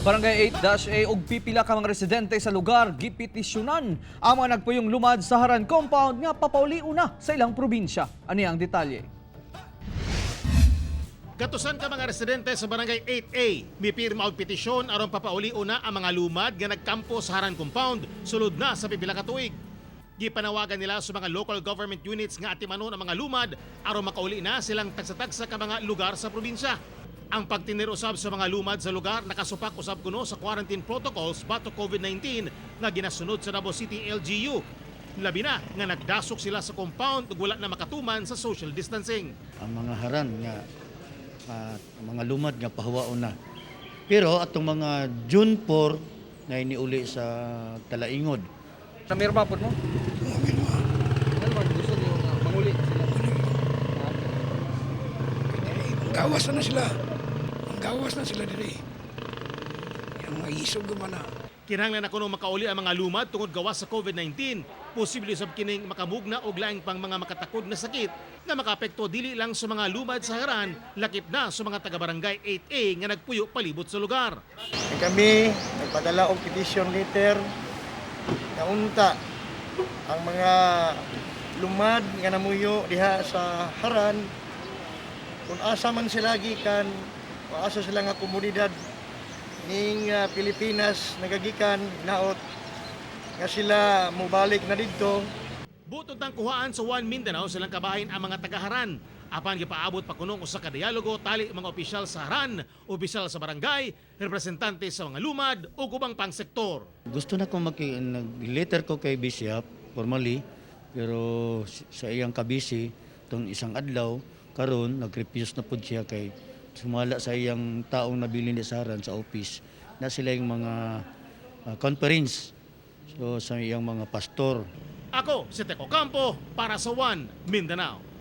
Barangay 8-A ug pipila ka mga residente sa lugar gipetisyonan ang mga nagpuyong lumad sa Haran Compound nga papauli una sa ilang probinsya. Ani ang detalye. Gatusan ka mga residente sa Barangay 8A, mipirma og petisyon aron papauli una ang mga lumad nga nagkampo sa Haran Compound sulod na sa pipila ka tuig. Gipanawagan nila sa mga local government units nga atimanon ang mga lumad aron makauli na silang tagsa-tagsa ka mga lugar sa probinsya. Ang pagtinir usab sa mga lumad sa lugar nakasupak usab kuno sa quarantine protocols batok COVID-19 nga ginasunod sa Davao City LGU. Labi na nga nagdasok sila sa compound ug wala na makatuman sa social distancing. Ang mga Haran nga mga lumad nga pahuwaon na. Pero atong mga June 4 na iniuli sa Talaingod. Namirma po mo? Ano man gusto niyo nga manguli sila? Gawas na sila. Ang gawas na sila diri. Yung mga isog man na. Kinahanglan na kuno makauli ang mga lumad tungod gawas sa COVID-19. Posible usab kining makamugna og laing pang mga makatakod na sakit nga makaapekto dili lang sa mga lumad sa Haran, lakip na sa mga taga-barangay 8A nga nagpuyo palibot sa lugar. Kay kami nagpadala og petition letter nga unta ang mga lumad nga namuyo diha sa Haran, kung asa man sila gikan o asa sila nga komunidad ning Pilipinas nagagikan, naot nga sila mobalik na didto. Buot tang kuhaan sa One Mindanao silang kabahin ang mga taga-Haran. Apan gipaabot pa kunong usa ka dialogo tali mga opisyal sa Haran, opisyal sa barangay, representante sa mga lumad ug ubang pang sektor. Gusto na ko maki nag-letter ko kay Bishop formally, pero sa iyang kabisi tong isang adlaw karon nag-refuse na pud siya kay sumala sa iyang taong nabili ni sa Haran sa office na sila yung mga conference, so sa iyang mga pastor. Ako si Teco Campo para sa One Mindanao.